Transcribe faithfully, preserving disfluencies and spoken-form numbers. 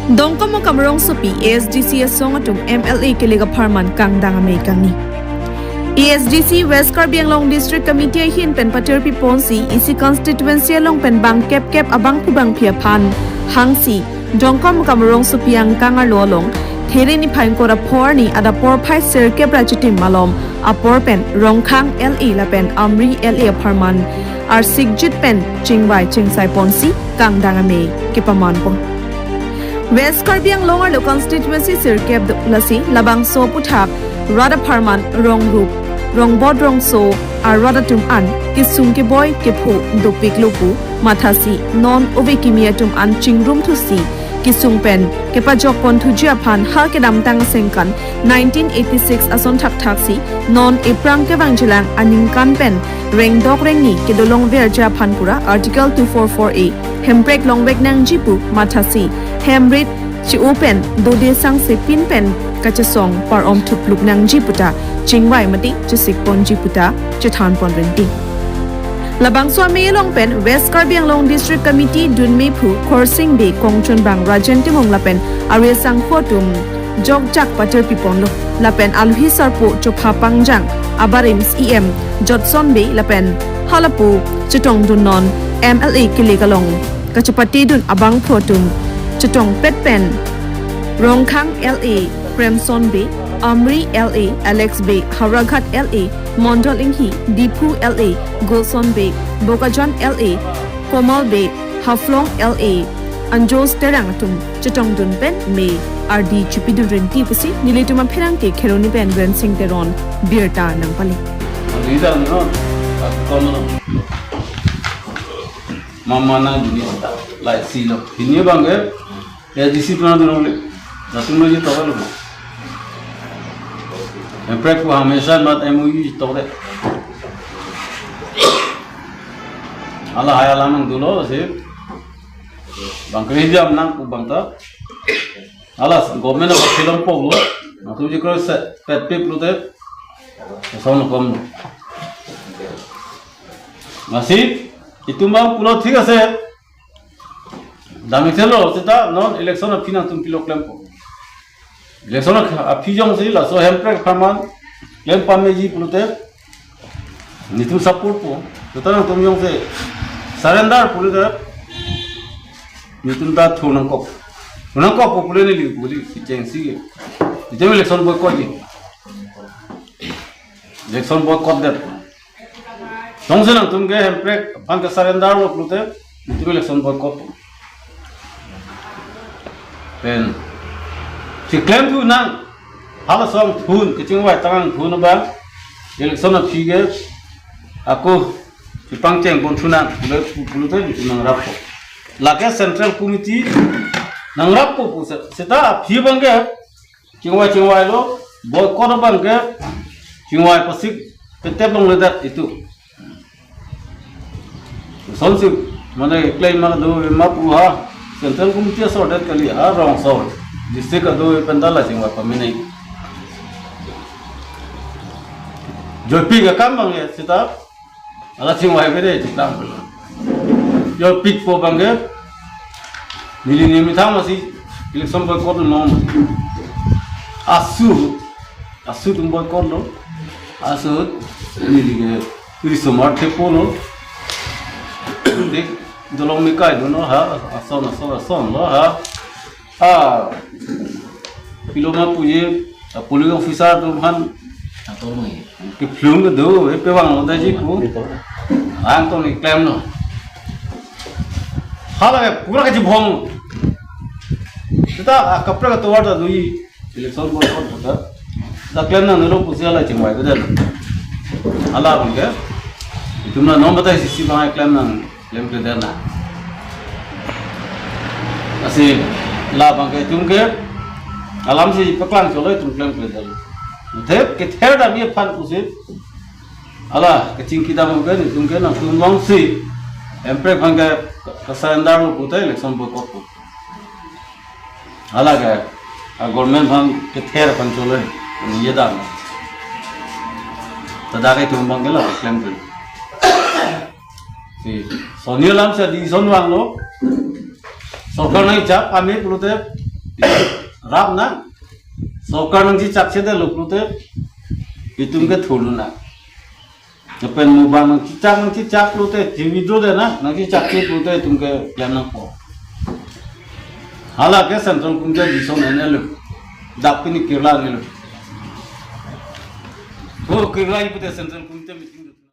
Dongkamukam rongsopi A S D C asong atum M L A kelek apharman kangdang amei kangni. A S D C West Karbi Anglong District Committee ahin pen patirpi ponsi isi constituency along pen bang kep kep abangphu bangphi aphan hangsi Dongkamukam rongsopi angkang arlo along There niphai ingkoi ra pho arni adap porphai sirkep ra chitim malom apor pen Rongkhang L A lapen Amri L A apharman arsikjit pen chingvai chingsai ponsi kangdang amei kepaman pon. West Karbi Anglong arlo constituency sirkep do lasi labangso aputhak rat apharman rongrup, rongbot rongso arat atum an kesung keboi kepho dopiklo pu mathasi non ove kimi atum an chingrum thusi kesung pen kepajok pon thuji aphan ha kedamtang asengkan nineteen eighty-six ason thakthak si non ephrang kevangjilang aningkan pen rengdok rengni kedolong verji aphan pura Article two four four A hemprek longvek nangji pu mathasi hemrit chi-o pen dode sangse pin pen kachesong par-om thupluk nangji puta chingvai mati chesik ponji puta chethan pon rinti. Labangso amei along pen West Karbi Anglong District Committee dunmephu Khorsing Bey, kongchunbang Rajen Timung lapen ari asangho atum jokjak patirpi ponlo. Lapen alhi sarpo chopha pangjang abarim E M Jotson Bey lapen halapu chetongdun non M L A kelek along kachepatedun abangphu atum chetongpet pen Rongkhang L A Premson Bey, Amri L A Alex Bey, Howraghat L A Mondol Inghi, Diphu L A Gulson Bey, Bokajan L A Komal Bey, Haflong L A Anjos Terang atum chetongdun pen mei ardi chipidun rinti pusi nelitum apherangke Kheroni pen Rensing Teron birta nangpale. Leader no, kono mama na dunia ta lai silo. Ini bangke ya disi pernah dulu le. Latum lo je toklo. Emprek ko hamesa mat M O U tokde. Ala hai alam nangdolo si. Bang kri jam nang ku bang ta. Ala government of film po lo. Latum je ko se pet pip lo te. Son kom. Lasi itum bang pulo thik ase. Dam ithelo seta non election aphi nangtum pilo klempo. Election aphi jongsi laso hemprek apharman klem pameji pulote netum support po. Seta nangtum jongsi surrender pulote netum ta thu nangkok. Thu nangkok po pule neli puli kichengsi. Netum election boycott ji. Election boycott det. Jongsi nangtum ke hemprek aphan ke surrender lo pulote, netum election boycott. Pen si klemthu nang, hala song thun, kachingvai tang thun ba, election aphi ke, ako si pangcheng pon thu nang, pule pulote netum nangrappo. Lake Central Committee nangrappo pu se, seta aphi bangke, chingvai chingvai lo, boycott bangke, chingvai pasik, petep longledet itum. Sonsi, mane claim ma do ma pu ha, Central Committee sorted kali ha, rongso, district ado pen ta la chingvai pamene. Joypik akam bang ya, seta, ala chingvai bede chitang. Joypik po bangke, neli neli methang masi election boycott non. Asu, asu atum boycott lo. Asu, neli ke, neli somar te po lo. Dek, dolong me kai dono ha, ason, ason, ason lo ha. Ah, pilo ma puji, ah, polling officer atum aphan. Atong ni. Kephlung kedo, eh, pevang lo daji pu. Ang tong ni klem lo. Hala ke pura kachibhong. Seta, ah, kaprek atovar ta do-i. Election boycott hoda. Ta klem nanglo pusi hala chingvai bede. Hala bangke. Itum na nom batai sisi bang klem nang. Klemkledet na. Lasi labangke itum ke alam si paklang cholo itum klemkledet. Thep kether dam aphan pusi. Ala kachingki dam ke itum ke nangtum longsi. Emprek aphan ke surrender lo puta election boycott po. Hala ke, ah, government aphan kether aphan cholo, ye dam. Tada ke itum bangke la klem tu. Si, soni alam si di son vanglo. Sorkar nangchak kami pulote, Rap nang. Sorkar nangchichak chedetlo pulote itum ke thurlu nang. Lapen mo bang nangchichak nangchichak pulote chi-withdraw de nang, nangchichak che pulote itum ke klem nangpo. Hala ke Central Committee decision enlo. Dak pini kirla enlo. O kirla pulote Central Committee meeting